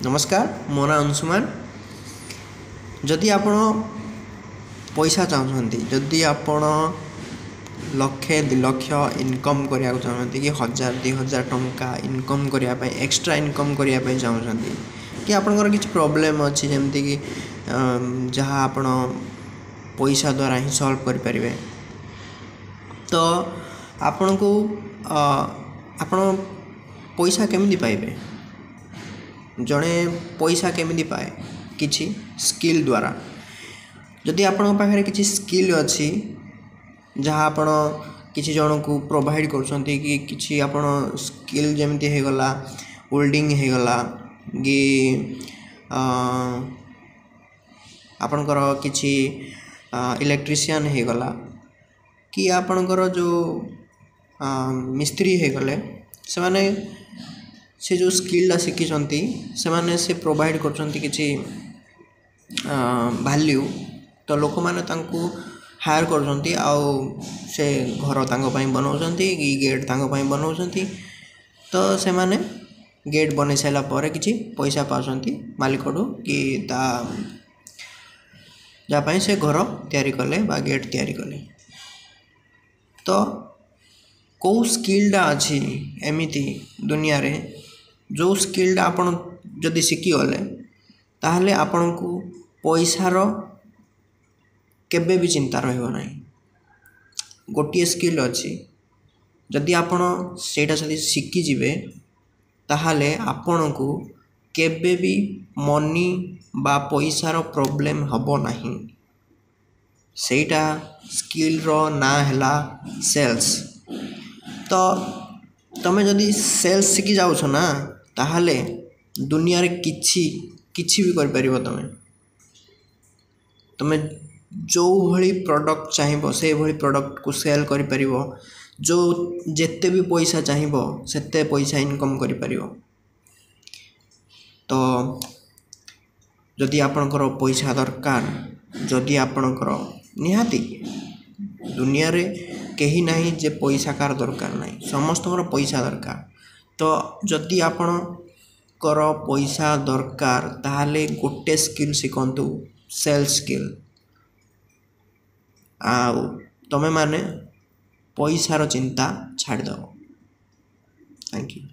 ନମସ୍କାର, ମୋ ନାଁ ଅଂଶୁମାନ। ଯଦି ଆପଣ ପଇସା ଚାହୁଁଛନ୍ତି, ଯଦି ଆପଣ ଲକ୍ଷେ 2 ଲକ୍ଷ ଇନକମ୍ କରିବାକୁ ଚାହୁଁଛନ୍ତି କି 1000 2000 ଟଙ୍କା ଇନକମ୍ କରିବା ପାଇଁ, ଏକ୍ସଟ୍ରା ଇନକମ୍ କରିବା ପାଇଁ ଚାହୁଁଛନ୍ତି, କି ଆପଣଙ୍କର କିଛି ପ୍ରୋବ୍ଲେମ୍ ଅଛି ଯେମିତିକି ଯାହା ଆପଣ ପଇସା ଦ୍ୱାରା ହିଁ ସଲ୍ଭ କରିପାରିବେ, ତ ଆପଣଙ୍କୁ ଆପଣ ପଇସା କେମିତି ପାଇବେ? ଜଣେ ପଇସା କେମିତି ପାଏ? କିଛି ସ୍କିଲ୍ ଦ୍ୱାରା। ଯଦି ଆପଣଙ୍କ ପାଖରେ କିଛି ସ୍କିଲ୍ ଅଛି ଯାହା ଆପଣ କିଛି ଜଣଙ୍କୁ ପ୍ରୋଭାଇଡ଼ କରୁଛନ୍ତି, କି କିଛି ଆପଣ ସ୍କିଲ୍ ଯେମିତି ହେଇଗଲା ୱେଲ୍ଡିଂ ହେଇଗଲା, କି ଆପଣଙ୍କର କିଛି ଇଲେକ୍ଟ୍ରିସିଆନ୍ ହେଇଗଲା, କି ଆପଣଙ୍କର ଯେଉଁ ମିସ୍ତ୍ରୀ ହେଇଗଲେ, ସେମାନେ ସେ ଯେଉଁ ସ୍କିଲ୍ଟା ଶିଖିଛନ୍ତି, ସେମାନେ ସେ ପ୍ରୋଭାଇଡ଼ କରୁଛନ୍ତି କିଛି ଭାଲ୍ୟୁ, ତ ଲୋକମାନେ ତାଙ୍କୁ ହାୟାର କରୁଛନ୍ତି ଆଉ ସେ ଘର ତାଙ୍କ ପାଇଁ ବନାଉଛନ୍ତି କି ଗେଟ୍ ତାଙ୍କ ପାଇଁ ବନାଉଛନ୍ତି। ତ ସେମାନେ ଗେଟ୍ ବନେଇ ସାରିଲା ପରେ କିଛି ପଇସା ପାଉଛନ୍ତି ମାଲିକଠୁ, କି ତା ଯାହା ପାଇଁ ସେ ଘର ତିଆରି କଲେ ବା ଗେଟ୍ ତିଆରି କଲେ। ତ କେଉଁ ସ୍କିଲ୍ଟା ଅଛି ଏମିତି ଦୁନିଆରେ ଯେଉଁ ସ୍କିଲ୍ଟା ଆପଣ ଯଦି ଶିଖିଗଲେ ତାହେଲେ ଆପଣଙ୍କୁ ପଇସାର କେବେ ବି ଚିନ୍ତା ରହିବ ନାହିଁ? ଗୋଟିଏ ସ୍କିଲ୍ ଅଛି, ଯଦି ଆପଣ ସେଇଟା ଯଦି ଶିଖିଯିବେ ତାହେଲେ ଆପଣଙ୍କୁ କେବେ ବି ମନି ବା ପଇସାର ପ୍ରୋବ୍ଲେମ୍ ହେବ ନାହିଁ। ସେଇଟା ସ୍କିଲ୍ର ନାଁ ହେଲା ସେଲ୍ସ। ତ ତୁମେ ଯଦି ସେଲ୍ସ ଶିଖି ଯାଉଛ ନା, ତାହେଲେ ଦୁନିଆରେ କିଛି କିଛି ବି କରିପାରିବ ତୁମେ। ତୁମେ ଯେଉଁଭଳି ପ୍ରଡ଼କ୍ଟ ଚାହିଁବ ସେଇଭଳି ପ୍ରଡ଼କ୍ଟକୁ ସେଲ୍ କରିପାରିବ, ଯେଉଁ ଯେତେ ବି ପଇସା ଚାହିଁବ ସେତେ ପଇସା ଇନକମ୍ କରିପାରିବ। ତ ଯଦି ଆପଣଙ୍କର ପଇସା ଦରକାର, ଯଦି ଆପଣଙ୍କର ନିହାତି, ଦୁନିଆରେ କେହି ନାହିଁ ଯେ ପଇସା କାହାର ଦରକାର ନାହିଁ, ସମସ୍ତଙ୍କର ପଇସା ଦରକାର। ତ ଯଦି ଆପଣଙ୍କର ପଇସା ଦରକାର ତାହେଲେ ଗୋଟେ ସ୍କିଲ୍ ଶିଖନ୍ତୁ, ସେଲ୍ସ ସ୍କିଲ୍, ଆଉ ତୁମେମାନେ ପଇସାର ଚିନ୍ତା ଛାଡ଼ିଦେବ। Thank you.